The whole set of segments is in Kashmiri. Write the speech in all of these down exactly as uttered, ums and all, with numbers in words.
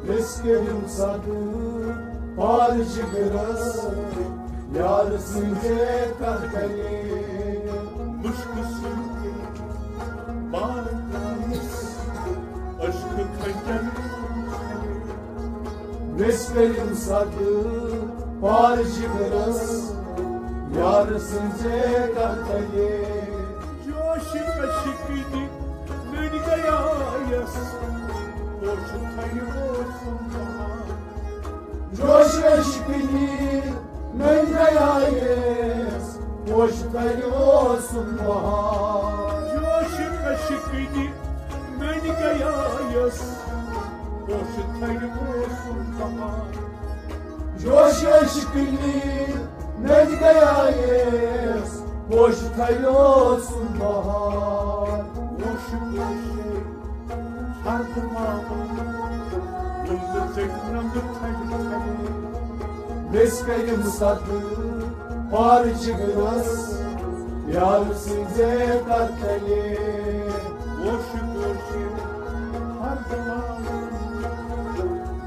أسۍ کٔرِم صدقہٕ پارٕ جِگرس، یار سٕنٛزے کرتلے۔ مُشکہٕ سۭتۍ بار ترٛایس، عشقہٕ کھنجر۔ أسۍ کٔرِم صدقہٕ پارٕ جِگرس، یار سٕنٛزے کرتلے۔ جوش عشق دِ نٔنۍ گیایس، پوشہٕ تھلہِ اوسُم بہار۔ جوش عشق دِ نٔنۍ گیایس، پوشہٕ تھلہِ اوسُم بہار۔ جوش عشق دِ نٔنۍ گیایس، پوشہٕ تھلہِ اوسُم بہار۔ جوش عشق دِ نٔنۍ گیایس، پوشہٕ تھلہِ اوسُم بہار۔ پوشہٕ پوشہٕ ہر دُماغن وُنٛدٕ ژٔٹۍ نمہٕ تھلہِ تھلہِ۔ أسۍ کٔرِم صدقہٕ پارٕ جِگرس، یار سٕنٛزے کرتلے۔ پوشہٕ پوشہٕ ہر دُماغن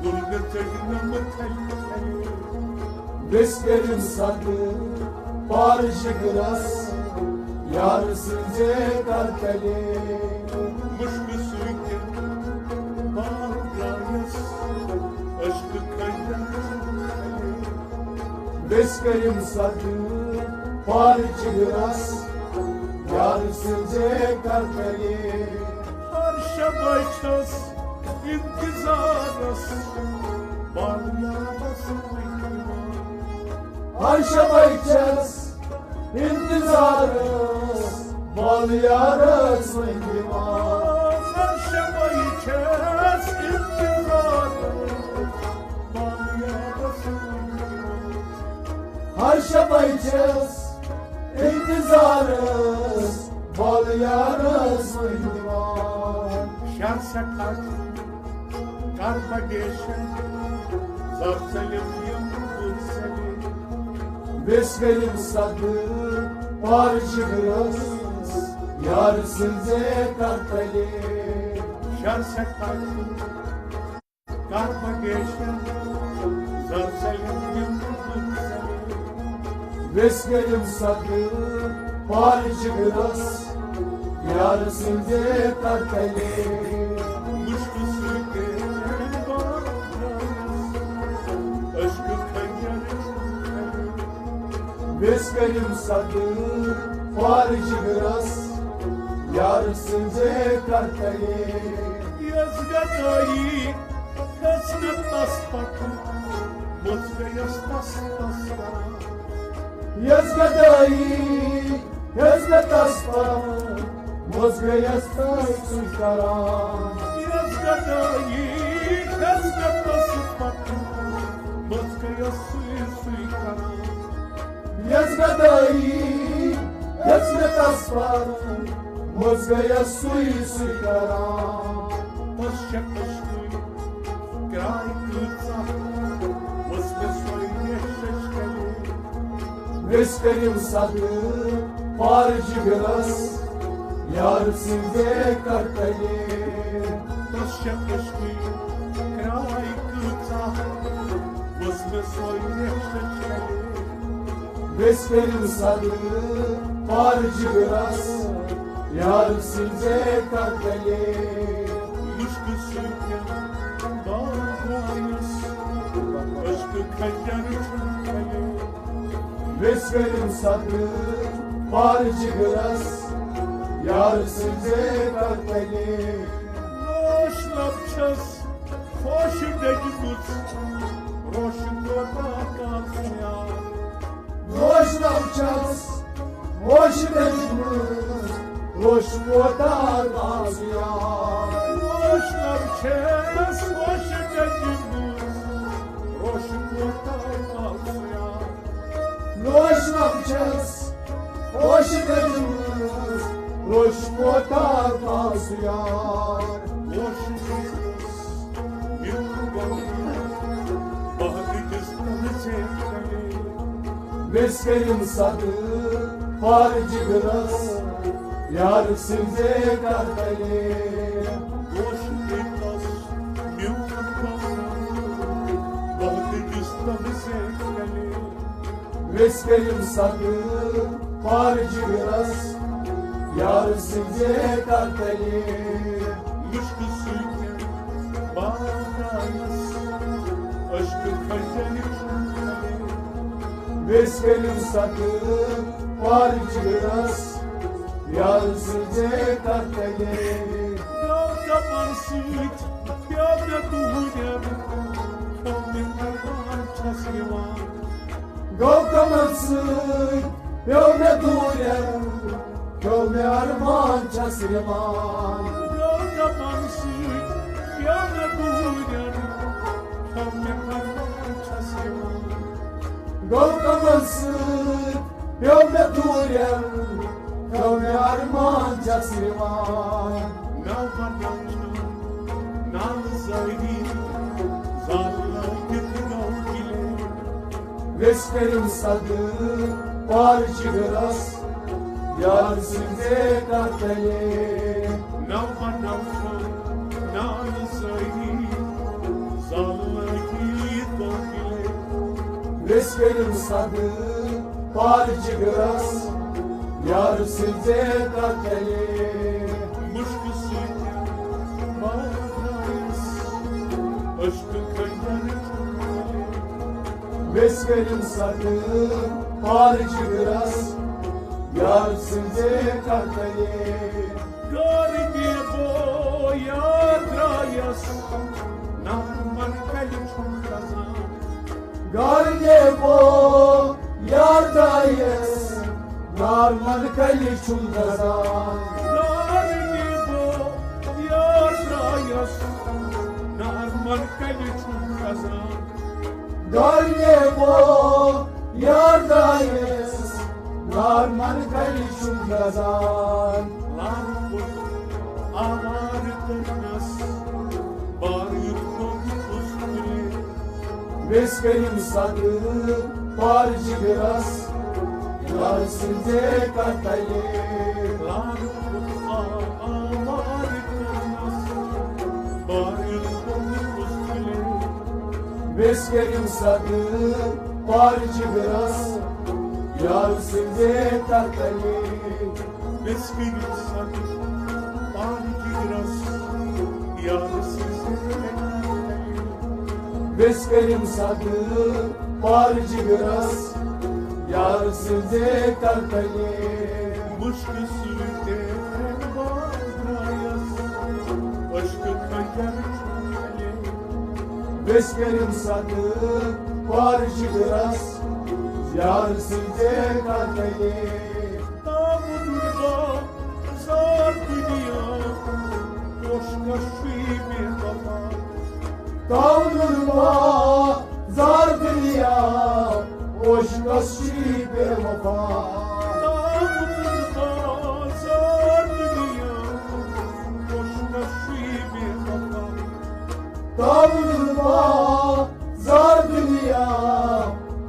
وُنٛدٕ ژٔٹۍ نمہٕ تھلہِ تھلہِ۔ أسۍ کٔرِم صدقہٕ پارٕ جِگرس، یار سٕنٛزے کرتلے۔ مُشکہٕ سۭتۍ بار درٛایس، عشقہٕ کھنجر۔ أسۍ کٔرِم صدقہٕ پارٕ جِگرس، یار سٕنٛزے کرتلے۔ ہر شبے چھس انتظارس، بال یارس وۄنۍ دِوان۔ ہر شبے چھس انتظارس، بال یارس وۄنۍ دِوان۔ ہر شبے چھس انتظارس، بال یارس وۄنۍ دِوان۔ ہر شبے چھس انتظارس، بال یارس وۄنۍ دِوان۔ شر سٮ۪ٹھاہ چھُ کر بڈیشن، زر ژٔلِم یِم گُر سٔلِم۔ أسۍ کٔرِم صدقہٕ پارٕ جِگرس، یار سٕنٛزے کرتلے۔ شر سٮ۪ٹھاہ چھُ کر بڈیشن، زر ژٔلِم یِم گُر سٔلِم۔ أسۍ کٔرِم صدقہٕ پارٕ جِگرس، یار سٕنٛزے کرتلے۔ مُشکہٕ سۭتۍ بار درٛایس، عشقہٕ کھنجر۔ أسۍ کٔرِم صدقہٕ پارٕ جِگرس، یار سٕنٛزے کرتلے۔ یۄس گدایی کھٔژ مےٚ تس پتہٕ، مٔژ گٔیس تس تس کران۔ یۄس گدایی ہیٚژ مےٚ تس پتہٕ، مٔژ گٔیس تس سُے کران۔ یۄس گدایی ہیٚژ مےٚ تس پتہٕ، مٔژ گٔیس سُے سُے کران۔ یۄس گدایی ہیٚژ مےٚ تس پتہٕ، مٔژ گٔیس سُے سُے کران۔ تس چھےٚ عشقٕچ کرٛاے کۭژاہ، ؤژھ مےٚ سۄے ریش ششکلے۔ أسۍ کٔرِم صدقہٕ پارٕ جِگرس، یار سٕنٛزے کرتلے۔ تس چھےٚ عشقٕچ کرٛاے کۭژاہ، ؤژھ مےٚ سۄے ریش ششکلے۔ أسۍ کٔرِم صدقہٕ پارٕ جِگرس، یار سٕنٛزے کرتلے۔ مُشکہٕ سۭتۍ بار درٛایس، عشقہٕ کھنجر چھُم کھلے۔ أسۍ کٔرِم صدقہٕ پارٕ جِگرس، یار سٕنٛزے کرتلے۔ نوش لب چھس خوش ڈٔجمٕژ، روشن کوتاہ کال سُہ یار۔ روشنم چھس ہوش دٔجمٕژ، روش کوتاہ تازٕ یار۔ روشنم چھس ہوش دٔجمٕژ، روش کوتاہ تازٕ یار۔ روشنم چھس ہوش دٔجمٕژ، روش کوتاہ تازٕ یار۔ روش دٔجمٕژ، میون گوٚو بہٕ دِژ تٔمِس ژےٚ کَلے۔ مےٚ کٔرِم صدقہٕ پارٕ جِگرس، یار سٕنٛزے کرتلے۔ گوش دیتس میون گوٚو أسۍ کٔرِم صدقہٕ پارٕ جگرس، یار سٕنٛزے کرتلہِ۔ مُشکہٕ سۭتۍ باغ درٛایس، عشقہٕ کھجرِ چھُم۔ أسۍ کٔرِم صدقہٕ پارٕ جگرس، یار سٕنٛزے کرتلہِ۔ گوٚو دپان سۭتۍ پیوٚو مےٚ دوٗرٮ۪ن، کھیوٚو مےٚ ارمان چھَس یِوان۔ گوٚو کمل سۭتۍ پیوٚو مےٚ دوٗرٮ۪ن، کھیوٚو مےٚ ارمان چھَس یِوان۔ گوٚو دپان سۭتۍ پیوٚو مےٚ دوٗرٮ۪ن، کھیوٚو مےٚ ارمان چھَس یِوان۔ گوٚو کمل سۭتۍ پیوٚو مےٚ دوٗرٮ۪ن، کھیوٚو مےٚ ارمان چھَس یِوان۔ ناو بناو چھُم نالہٕ زٲہی، زال لٲگِتھ گوٚو گِلے۔ ویس کٔرِم صدقہٕ پارٕ جگرس، یار سٕنٛزے کرتلہِ۔ ناو بناو چھُم نالہٕ زٲہی، زال لٲگِتھ گوٚو گِلے۔ ویس کٔرِم صدقہٕ پارٕ جگرس، یار سٕنٛزے کرتلہِ۔ مُشکہٕ سۭتۍ باغ درٛایس، عشقہٕ کھجرِ چھُم۔ ویس کٔرِم صدقہٕ پارٕ جگرس، یار سٕنٛزے کرتلہِ۔ گارِ نیبو یار درٛایس، نارمن کلہِ چھُم دزان۔ گارِ نیبو یار درٛایس، نارمن کلہِ چھُم دزان۔ گارِ نیبو یار درٛایس، نارمن کلہِ چھُم دزان۔ گارِ نیبو یار درٛایس، نارمن کلہِ چھُم دزان۔ لارٕ پوٚت آوارٕ کٔرنس، بار یُتھ گوٚو یہِ کُس تُلہِ۔ ویس کٔرِم صدقہٕ پارٕ جگرس، یار سٕنٛزے کرتلہِ۔ لارٕ پوٚت آوارٕ کٔرنس، بار یُتھ گوٚو یہِ کُس تُلہِ۔ ویس کٔرِم صدقہٕ پارٕ جگرس، یار سٕنٛزے کرتلہِ۔ ویس کٔرِم صدقہٕ پارٕ جگرس، یار سٕنٛزے کرتلہِ۔ ویس کٔرِم صدقہٕ پارٕ جگرس، یار سٕنٛزے کرتلہِ۔ مُشکہٕ سۭتۍ ترٛٮ۪ن باغ درٛایس، عشقہٕ کھجر چھُم۔ ویس کٔرِم صدقہٕ پارٕ جگرس، یار سٕنٛزے کرتلہِ۔ تاوٕ نُربا زار دُنیا، پوشکس چھُے بے وفا۔ تاوٕ نُربا زار دُنیا، پوشکس چھُے بے وفا۔ تاوٕ نُربا زار دُنیا، پوشکس چھُے بے وفا۔ تاوٕ نُربا زار دُنیا،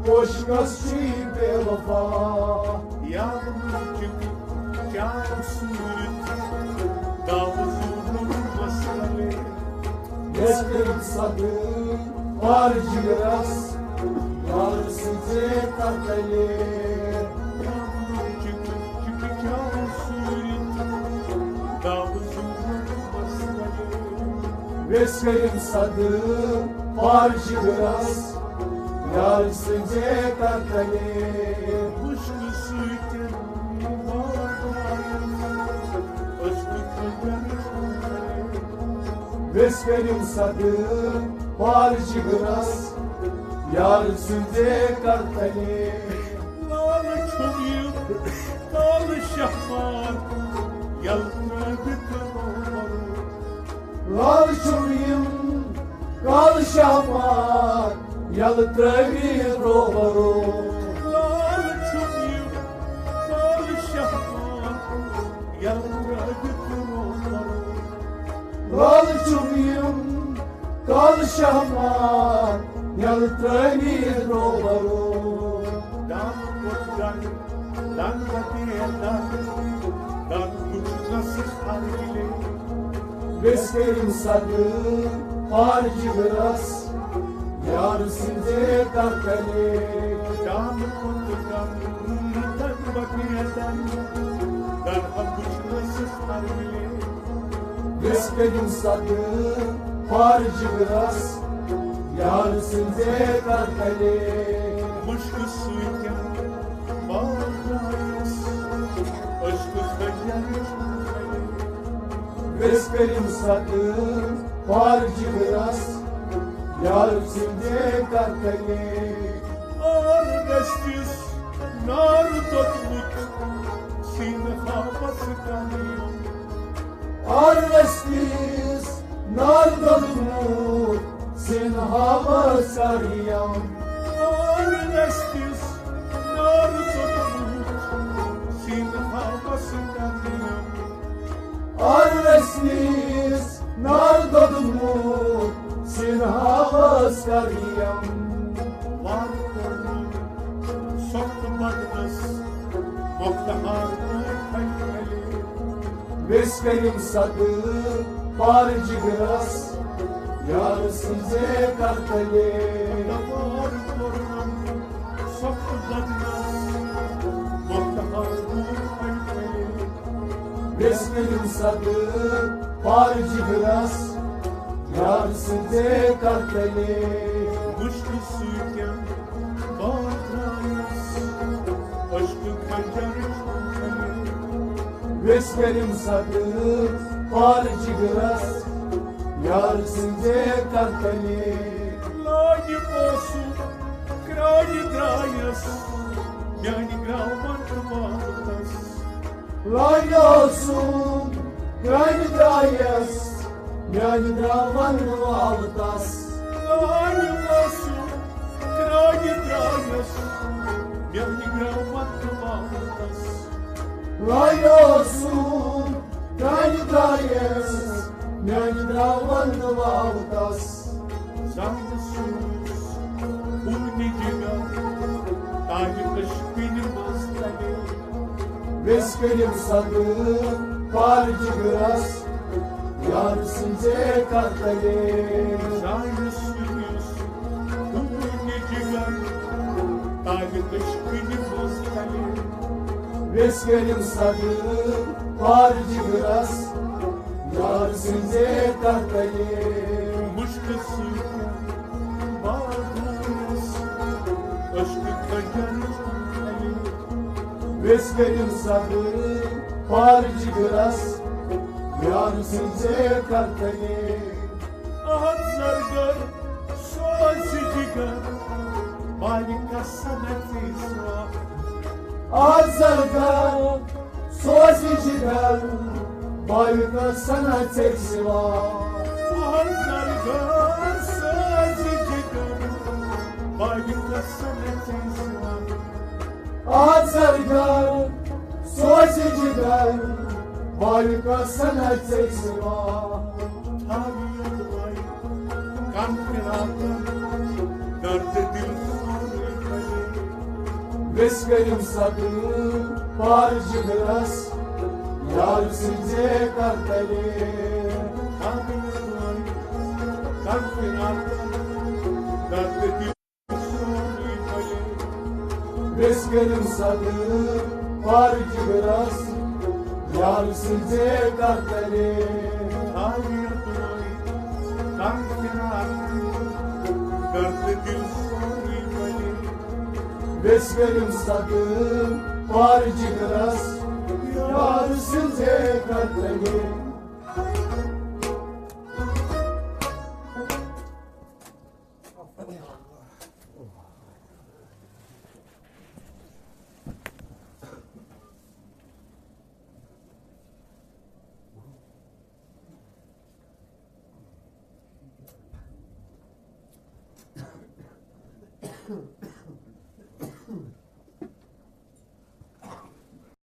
پوشکس چھُے بے وفا۔ یار مُلکُک چاو سوٗرِتھ، داوٕ زوٗنُم مسلے۔ ییٚلہِ صدقہٕ پارٕ جگرس، یار سٕنٛزے کرتلہِ۔ یار مُلکُک چاو سوٗرِتھ، داوٕ زوٗنُم مسلے۔ ویس کٔرِم صدقہٕ پارٕ جگرس، یار سٕنٛزے کرتلہِ۔ مُشکہٕ سۭتۍ باغ درٛایس، عشقہٕ کھجر چھُم۔ ویس کٔرِم صدقہٕ پارٕ جگرس، یار سٕنٛزے کرتلہِ۔ لال چھُم یہِ کالہٕ شہمار، یلہٕ ترٛٲوِتھ روبرو۔ لال چھُم یہِ کالہٕ شہمار، یلہٕ ترٛٲوِتھ روبرو۔ لال چھُم یہِ کالہٕ شہمار، یلہٕ ترٛٲوِتھ روبرو۔ لال چھُم یہِ کالہٕ شہمار، یلہٕ ترٛٲوِتھ روبرو۔ دانہٕ پوٚت دانہٕ، دانہٕ بدے دانہٕ، دانہٕ وُچھنس ہر گِلے۔ ویس کٔرِم صدقہٕ پارٕ جگرس، یار سٕنٛزے کرتلہِ۔ دانہٕ پوٚت تن بقیتن، در ہم وچھ ٲسِس ہر وِلے۔ ویس کٔرِم صدر پار جگرس، یار سٕنٛزے کرتلے۔ مُشکہٕ سۭتۍ بار درٛایس، عشقہٕ خنجرٕچ کرتلے۔ ویس کٔرِم صدر پار جگرس، یار سٕنٛزے کرتلے۔ اور دٔستِس نار دوٚدمُت، سیٖنہٕ ہاوس کریوم۔ اور دٔستِس نار دوٚدمُت، سیٖنہٕ ہاوس کریوم۔ اور دٔستِس نار دوٚدمُت، سیٖنہٕ ہاوس کریوم۔ اور دٔستِس نار دوٚدمُت، سیٖنہٕ ہاوس کریوم۔ وارٕ کوٚرمُت سۄکھ بدنس، مۄکھٕ ہار کوٚر پھلہِ پھلہِ۔ ویس کٔرِم صدر پار جگرس، یار سٕنٛزے کرتلے۔ وارٕ کوٚرمُت سۄکھ بدنس، مۄکھٕ ہار کوٚر پھلہِ پھلہِ۔ ویس کٔرِم صدر پار جگرس، یار سٕنٛزے کرتلے۔ مُشکہٕ سۭتۍ بار درٛایس، عشقہٕ خنجرٕچ کرتلے۔ ویس کٔرِم صدر پار جگرس، یار سٕنٛزے کرتلے۔ لٲگِم اوسُم کرٛانہِ درٛایس، میانہِ گرٛاوَن تہٕ واوتس۔ لٲگِم اوسُم کرٛانہِ درٛایس، میانہِ گرٛاوَن تہٕ واوتس۔ لٲگِم اوسُم کرٛانہِ درٛایس، میانہِ گرٛاوَن تہٕ واوتس۔ لٲگِم اوسُم کرٛانہِ درٛایس، میانہِ گرٛاوَن تہٕ واوتس۔ زانس سوٗز خوٗنہِ جگر، تاج عشقٕنۍ منٛز تلے۔ ویس کٔرِم صدر پار جگرس، یار سٕنٛزے کرتلے۔ زانس سوٗز خوٗنہِ جگر، تاج عشقٕنۍ منٛز تلے۔ ویس کٔرِم صدر پار جگرس، یار سٕنٛزے کرتلے۔ مُشکہٕ سۭتۍ بار درٛایس، عشقہٕ خنجرٕچ کرتلے۔ ویس کٔرِم صدر پار جگرس، یار سٕنٛزے کرتلے۔ اہد زرگر سوز جگر، مالکس سنتی سوا۔ اہد زرگر سوز جگر، مالکس سنتی سوا۔ اہد زرگر سوز جگر، مالکس سنتی سوا۔ آ زرگر، سوز جگر، مالکس سنتی سوا۔ تھاوِ یوٚدوَے کم فراقن، درد دل سورُے بلے۔ ویس کٔرِم صدر پار جگرس، یار سٕنٛزے کرتلے۔ تھاوِ یوٚدوَے کم فراقن، درد دل ویس کٔرِم صدر پار جگرس، یار سٕنٛزے کرتلے۔ تھاوِ یوٚدوَے کم فراقن، درد دل سورُے بلے۔ ویس کٔرِم صدر پار جگرس، یار سٕنٛزے کرتلے۔